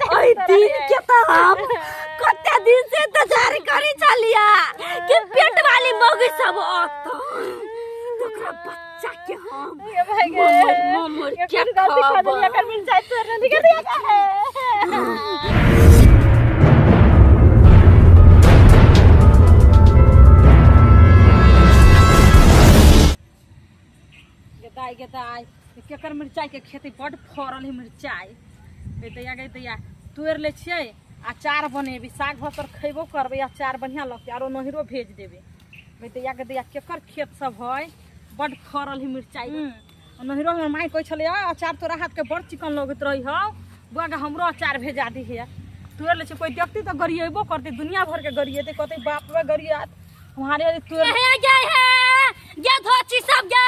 ओहि दिन के तऽ हम कते दिन से इंतजार करै छलिया कि पेट वाली मौगी सब औत ओकरा बच्चा के हम ममर ममर के खबर। गे दाइ गे दाइ, केकर मिरचाइके खेती बड्ड फड़ल है मिरचाइ। गे दैया गे दैया, तोड़ि लै छियै, अचार बनेबै, साग भात तर खयबो करबै, अचार बढ़िआँ लगतै, आरो नहिरो भेज देबै। गे दैया गे दैया, केकर खेत सब है बड्ड फड़ल है मिरचाइ? नहिरो हमर माय कहै छलै, अचार तोरा हाथके बड़ चिकन लगैत रहै हौ बौआ गे, हमरो अचार भेजा दिहे। तोड़ि लै छियै, कोइ देखतै तऽ गरिएबो करतै, दुनिया भरके गरिएतै, कहतै बाप रे गरियात हमारे तोड़ हे गे हे गे धोची सब गे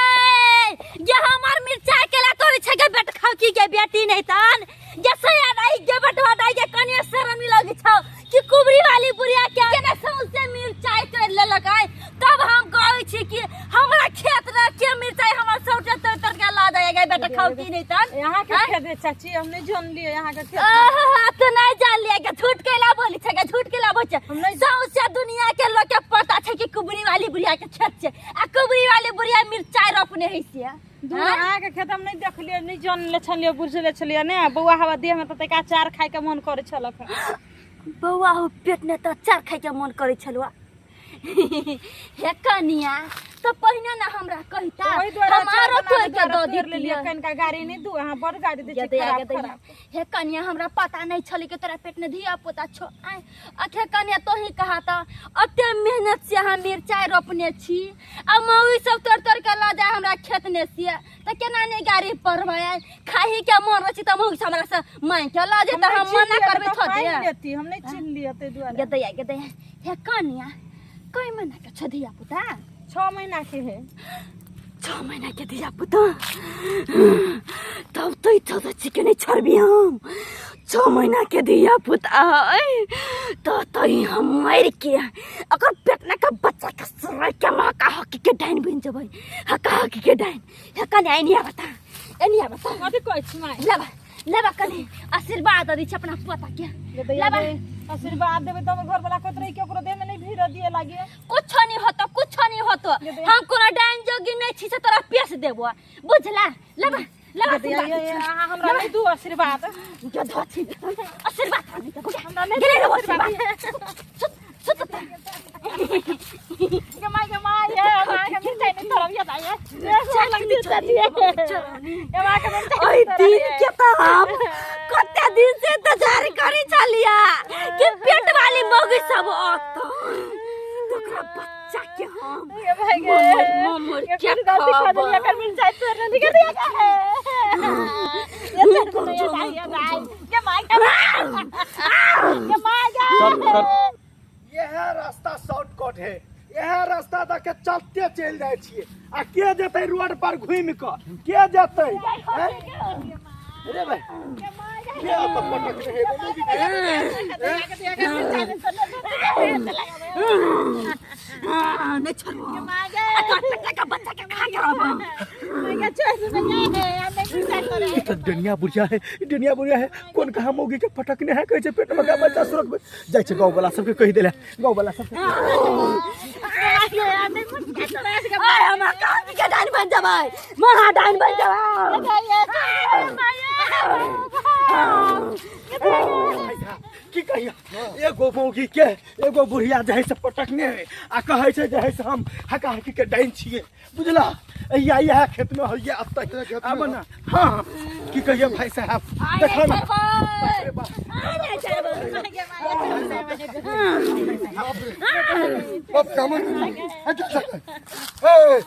गे, हमर मिरचाई के ला तोरी छै गे बेट खाउ की गे बेटी नहीं तन गे सया दाई गे बटवा दाई गे, कनिया शरम नहीं लगी छौ कि कुबरी वाली बुढ़िया के केना सौंसे मिरचाई तोड़ लेलक आय? तब हम कहै छी कि हमरा खेत रह के मिरचाई हमर सौटे तोड़ तोड़ के ला जाय गे बेटा खाउ की नहीं तन। यहाँ के खेत है चाची, हम नहीं जान लिए यहाँ के खेत। आहा, तो नहीं जान लिया के झूठ के ला बोली छै गे, झूठ के ला बोली छै। हम नहीं- सौंसे दुनिया के लोग के पता छै कि कुबरी वाली बुढ़िया के खेत छै आ कुबरी वाली बुढ़िया मिरचाई रोपने है से। दूर अहाँ के खेत हम नहीं देखलिए, नहीं जानले छलिए, बुझले छलिए ने। बौआ हवा देह में तऽ तनिका अचार खाय के मन करे छलक। बौआ हो पेट ने तऽ अचार खाय के मन करे छलुआ। हे कनिया, तऽ पहिने ने हमरा कहिता, ओहि दुआरे हम अचार आरो बना तोड़ के के दऽ तोड़ि लेलियै। दितियै। कनिका गाड़ी नहि दू, अहाँ बड़ गाड़ी दै छी। गे दैया, खराब गे दैया। खराब। हे कनिया, हमरा पता नहीं छलै कि तोरा पेट में धिया पुता छौ। आय अखे कनिया, तोही कहा त अते मेहनत से हम मिरचाई रोपने छी आ मौई सब तोड़ तोड़ के ल जाय हमरा खेत ने से, त केना ने गाड़ी पड़बै? खाही के मन रहै छै त मौई सब हमरा से मांगि के ल जेतै, हम हम नहि मना चिन्हलियै करबै तऽ थोड़े। मांगि लेती, हम नहि चिन्हलियै ताहि दुआरे। गे दैया, गे दैया। हे कनिया, कई महीना के छौ धिया पुता? 6 महीना के है। 6 महीना के धिया पुता, तब तो इच्छा तो चिकन नहीं छोड़बी हम। 6 महीना के धिया पुता है तो तई हम मर के अगर पेट न का बच्चा के सर के माँ का हकी के डाइन बन जबै, हका हकी के डाइन। हे कन्या, एनी बता, एनी बता। कथी कहै छी माय? लेबा लेबा कनी आशीर्वाद दै छी अपना पोता के। गे दैया लेबा। गे, आशीर्वाद देबै तऽ हमर घर वाला कहैत रही कि ओकरो देह में नहीं भीड़ दिए लागे। कुछो नहीं होतो, कुछो नहीं होतो। गे दैया। हम कोनो डाइन जोगी नहीं छी से तोरा पेश देबो, बुझला? लेबा लेबा गे दैया, आशीर्वाद ये, दै छी। अहाँ हमरा नहीं दू आशीर्वाद। गे धोती, आशीर्वाद हम नहीं देबो। हमरा नहीं गेलै दू रे आशीर्वाद। आशीर्वाद। सुत, सुत, सुत। गे my, गे my, ये माय के मिरचाई नहीं तोड़ब, ये दाई, ये। ये माय के मिरचाई ओहि नहीं तोड़ब, दिन ये। के तऽ हम कते दिन से इंतजार करै छलिया कि पेट वाली मौगी सब औत ओकरा बच्चा के हम गे भाई गे। ममर ममर ये के कुछ गलती कर देलियै, खबर। एकर मिरचाई तोड़ि लेलियै, गे दैया गे। ये तोड़ि देलियै, ये दाई, ये दाई। गे my गे। गे my गे। चल, चल। यह रास्ता शॉर्टकट है, यह रास्ता दऽ के चलते चलि जाइ छियै। आ के जेतै रोड पर घुमि कऽ, के जेतै? हैं? रे भाई, के ओतऽ पटक रहै एगो मौगी के? नहीं छोड़बो, एकर पेट के बच्चा के खा के रहबो। ई तऽ डनिया बुढ़िया है, ई डनिया बुढ़िया है। कोन कहाँ मौगी के पटकने है, कहै छै पेट में का बच्चा सुरकबै। जाइ छै गाँव वाला सबके कहि देले, गाँव वाला सबके। आय हम कहाँ के डाइन बन जबै, महा डाइन बन जबै। की कहिया, एगो मौगी के एगो बुढ़िया जे है से पटकने है आ कहै छै जे है से हम हका हकी के डाइन छियै, बुझला? इएह इएह खेत में होइए अब तक। खेत में आब ना। हाँ, की कहिए भाई साहब, आइ देखो ना। नहि बाप रे बाप। आइ नहि छोड़बै। बाप कामन अच्छा अच्छा, ए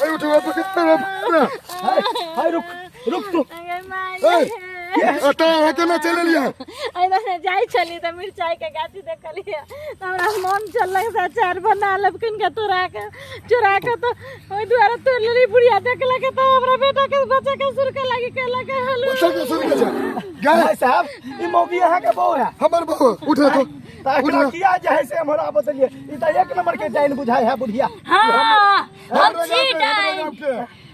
ए, उठो, ए, पकड़। हाय हाय, रुक रुक तू। ए, एतऽ अहाँ केना चलि एलियै? एहिना जाइ छलियै तऽ मिरचाइके गाछी देखलियै तऽ हमरा मन चललै से अचार बना लेब कनिका तोड़ा के चोरा के, तऽ ओहि दुआरे तोड़ि लेली। बुढ़िया देखलक तऽ हमरा बेटाके बच्चाके सुरके लागि कहलक हेलो। बच्चा के सुरके छै गए? भाई साहब, ई मौगी अहाँ के बहू है? हमर बहू। उठे तो। तऽ एकरा किया जे है से हमरा बतलिए, ई तऽ एक नंबर के डाइन बुझाय है बुढ़िया। हाँ, हम हमरो छी गाँवके, हमरो डाइन। गाँवके।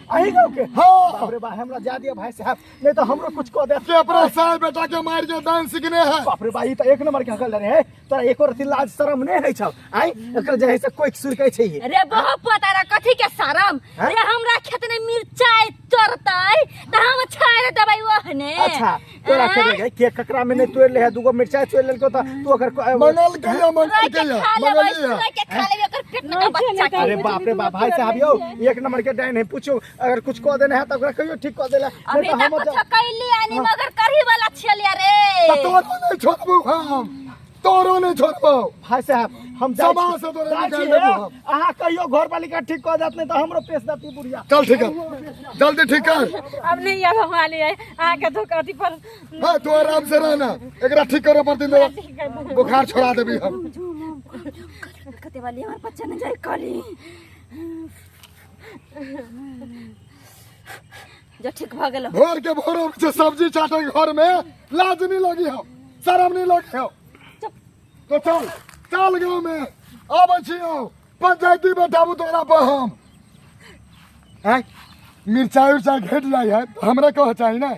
अही गाँव के? हाँ। बाप रे बाप, हमरा जा दिया भाई साहब, नहीं तो हमरो कुछ कह दे। के अपना साल बेटा के मार के दान सीखने है। बाप रे बा, ई त एक नंबर के हकल रहे है तोरा, एको रति लाज शरम नहीं है छौ। आइ एकर जे है से कोई सुरकै छै ई। रे बहु पोतारा, कथी के शरम? हैं? रे हमरा खेत में मिरचाई तोड़तै त हम छाड़ देबै ओहने। अच्छा, तोरा खेत में के ककरा में नहीं तोड़ ले है, दूगो मिरचाई तोड़ लेलको त तू ओकर मंगल के या मंगल रह के के या खा लेबै, मंगल रह के खा लेबै ओकर पेट में का बच्चा के। अरे बाप रे बाप, भाई साहब यौ, एक नंबर के डाइन है। पूछो, अगर कुछ कह देना है तो ओकरा कहियो ठीक कह देला, अभी नहीं तो तक हम कुछ कैली आनी मगर करही वाला छेलिया रे। तो तोरो नहीं छोड़बू हम, तोरो नहीं छोड़बू। भाई साहब, हम जाइ समाज छी। से तोरा जाइ निकालि छी, देबू हे। हम। अहाँ कहियो घर वाली का ठीक कह देत, नहीं तो हमरो पेश देती बुढ़िया। चल ठीक है, जल्दी ठीक कर। अब नहीं, अब हम आले अहाँके धोखा अथी पर। हाँ, तू आराम से रहना, एकरा ठीक करे पड़ती तो बुखार छोड़ा देबी हम। कते वाली हमर बच्चा न जाय कली जो ठीक भ गेलो। भोर के भोर से सब्जी चाटे घर में लाज नहीं लगी हो, शर्म नहीं लगी हो? तो चल चल, गाँव में आबै छी, पंचायती बैठाबू तोरा पर हम। आँय, मिरचाई उरचाई घट जाइ है तो हमरा कह चाही ना,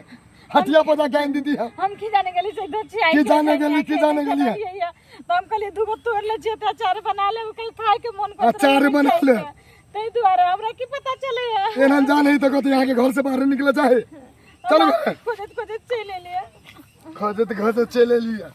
हटिया पर जाके आनि दीदी है। हम की जाने गेली से दोची आई। की जाने गेली, की जाने गेली है? तो हम कहलिए दूगो तोड़ ले छियै तऽ अचार बना लेब, कल खाय के मन करत अचार रहे बना मिरचाई ले। के। ताहि दुआरे हमरा की पता चले है। एना जान है तो कहते यहाँ के घर से बाहर निकले चाहे। चल। खोजैत खोजैत चलि एलियै। खोजत खोजत चलि एलियै।